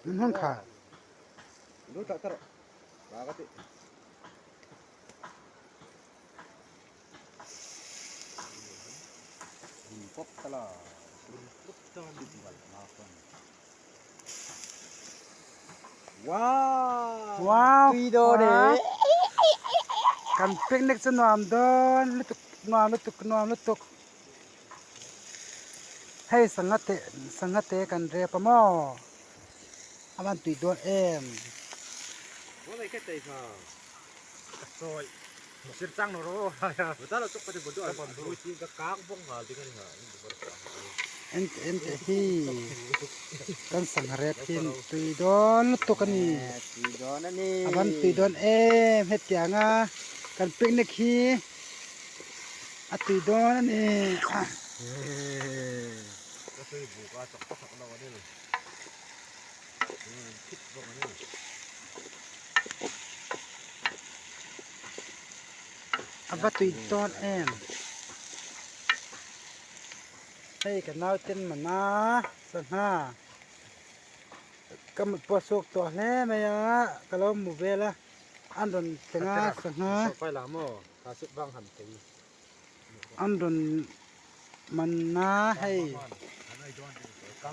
Min hmun kha. Wow! Kan picnic chu nuam dawn lutuk nuam lutuk nuam lutuk. Hei sangha te sangha te kan rep a maw a van tui dawn em. Ente ente hi kan sangha rep hi tui dawn lutuk a ni a van tui dawn em hetianga kan picnic hi. A tui dawn a ni. A va tui dawn em. Hei ka nauten man a sangha ka mut pawh a chhuak tawh hle mai a ka lo mu vel a an rawn thleng a sangha. An rawn man a hei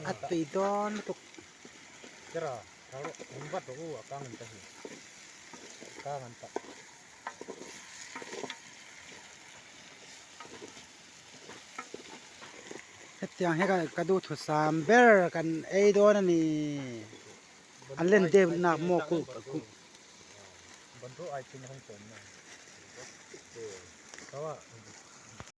a tui dawn lutuk. Hetiang hi ka duhthusam ber kan ei dawn a ni an len deuh nak maw kulh kulh.